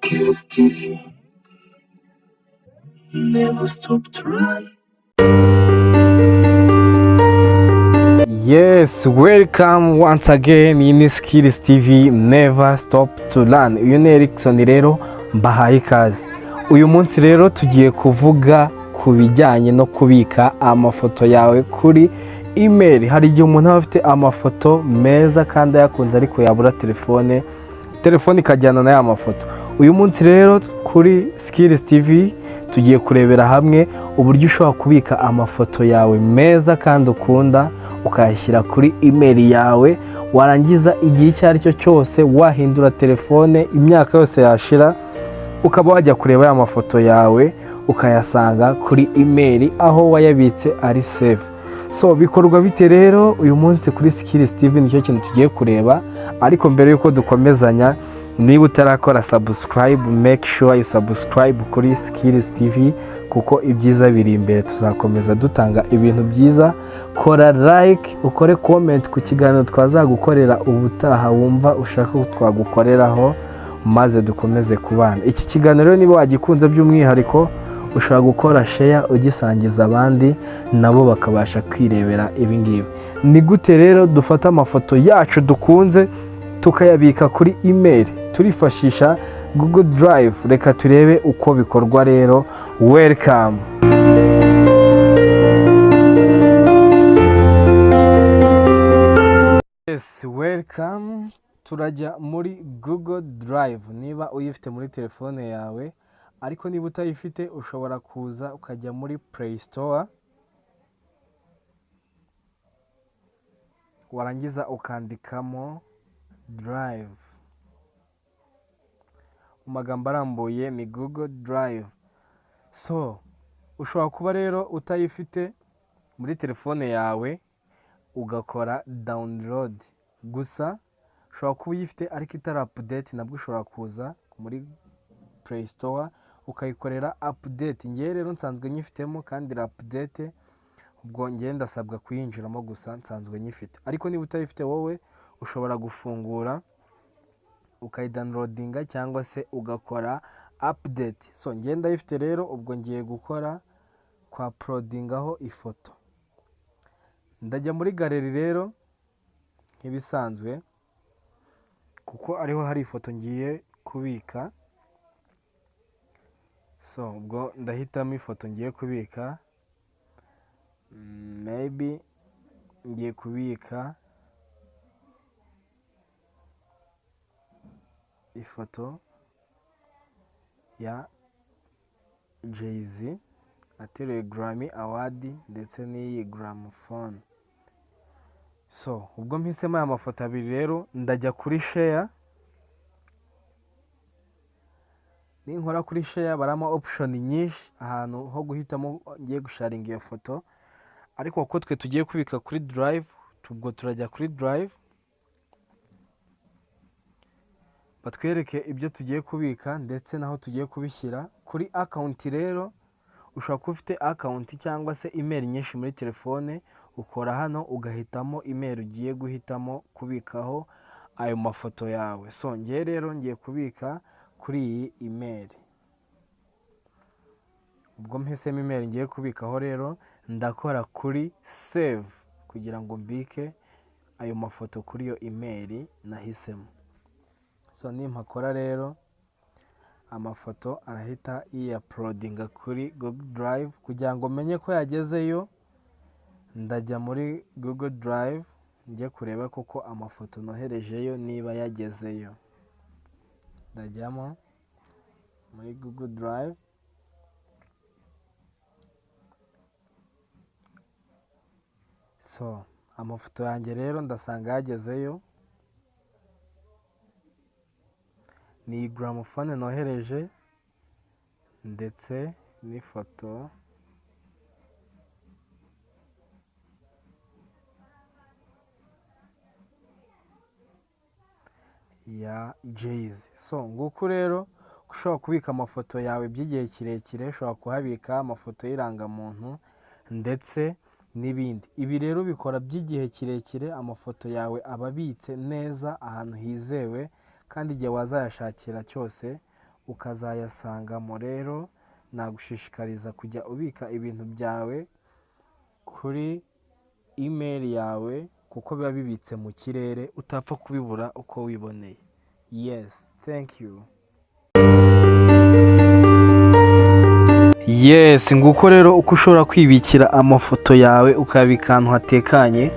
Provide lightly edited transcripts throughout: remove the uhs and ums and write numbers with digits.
Skills TV. Never stop to learn. Yes, welcome once again in Skills TV, never stop to learn. Uyu ni Erikson rero, mbahaye ikaze. Uyu munsi rero tugiye kuvuga ku bijyanye no kubika amafoto yawe kuri email. Hari igihe umuntu aba afite amafoto meza kandi ayakunze, ariko yabura telefone, telefone ikajyana na ya mafoto. Uyu munsi rero kuri Skills TV tugiye kurebera hamwe uburyo ushobora kubika amafoto yawe meza kandi ukunda, ukayashyira kuri email yawe, warangiza igihe icyo ari cyo cyose wahindura telefone, imyaka yose yashira, ukaba wajya kureba ya mafoto yawe ukayasanga kuri email aho wayabitse ari save. So bikorwa bite rero? Uyu munsi kuri Skills TV nicyo kintu tugiye kureba. Ariko mbere y'uko dukomezanya, niba utarakora subscribe, make sure you subscribe kuri Skills TV, kuko ibyiza biri imbere, tuzakomeza dutanga ibintu byiza. Kora like, ukore comment ku kiganiro twazagukorera ubutaha wumva ushaka ko twagukoreraho, maze dukomeze kubana. Iki kiganiro niba wagikunze by'umwihariko, ushobora gukora share ugisangiza abandi, nabo bakabasha kwirebera ibi ngibi. Ni gute rero dufata amafoto yacu dukunze tukayabika kuri email? Turifashisha Google Drive. Reka turebe uko bikorwa rero. Welcome. Yes, welcome. Turajya muri Google Drive niba uyifite muri telefone yawe, ariko niba utayifite ushobora kuza ukajya muri Play Store, warangiza ukandikamo Drive. Mu magambo arambuye ni Google Drive. So ushobora kuba rero utayifite muri telefone yawe, ugakora download. Gusa ushobora kuba uyifite ariko itari update, nabwo ushobora kuza muri Play Store ukayikorera update. Ngewe rero nsanzwe nyifitemo kandi iri update, ubwo ngewe ndasabwa kuyinjiramo gusa, nsanzwe nyifite. Ariko niba utayifite wowe, ushobora gufungura ukayidownloadinga cyangwa se ugakora update. So ngewe ndayifite rero, ubwo ngiye gukora kwa uploadingaho ifoto. Ndajya muri gallery rero nk'ibisanzwe, kuko ariho hari ifoto ngiye kubika. So ubwo ndahitamo ifoto ngiye kubika. Maybe ngiye kubika ifoto ya Jay-Z ateruye Grammy Award ndetse n'iyi gramophone. So ubwo mpisemo aya mafoto abiri rero, ndajya kuri share. Ninkora kuri share, barama option nyinshi ahantu ho guhitamo ngiye gusharinga iyo foto. Ariko kuko twe tugiye kubika kuri Drive, ubwo turajya kuri Drive, batwereke ibyo tugiye kubika ndetse n'aho tugiye kubishyira. Kuri account rero, ushobora kuba ufite account cyangwa se email nyinshi muri telefone, ukora hano ugahitamo email ugiye guhitamo kubikaho ayo mafoto yawe. So ngewe rero ngiye kubika kuri iyi email. Ubwo mpisemo email ngiye kubikaho rero, ndakora kuri save kugira ngo mbike ayo mafoto kuri iyo email nahisemo. So nimpakora rero, amafoto arahita yiyauploadinga kuri Google Drive. Kugira ngo menye ko yagezeyo, ndajya muri Google Drive njye kureba koko amafoto noherejeyo niba yagezeyo. Ndajyamo muri Google Drive. So amafoto yanjye rero ndasanga yagezeyo. Ni iyi gramophone nohereje ndetse n'ifoto ya Jay-Z. So nguku rero ushobora kubika amafoto yawe by'igihe kirekire, ushobora kuhabika amafoto y'irangamuntu ndetse n'ibindi. Ibi rero bikora by'igihe kirekire, amafoto yawe aba abitse neza ahantu hizewe, kandi igihe wazayashakira cyose ukazayasangamo. Rero nagushishikariza kujya ubika ibintu byawe kuri email yawe, kuko biba bibitse mu kirere, utapfa kubibura uko wiboneye. Yes, thank you. Yes, nguko rero uko ushobora kwibikira amafoto yawe, ukayabika ahantu hatekanye,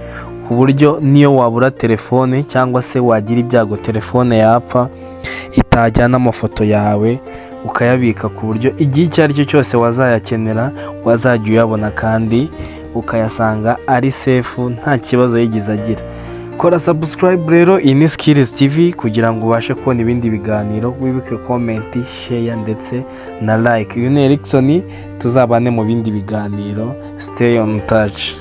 ku buryo niyo wabura telefone cyangwa se wagira ibyago telefone yapfa, itajyana amafoto yawe, ukayabika ku buryo igihe icyo ari cyo cyose wazayakenera wazajya uyabona kandi ukayasanga ari safe, nta kibazo yigeze agira. Kora subscribe rero, iyi ni Skills TV, kugira ngo ubashe kubona ibindi biganiro. Wibuke comment, share ndetse na like. Uyu ni Erikson, tuzabane mu bindi biganiro. Stay on touch.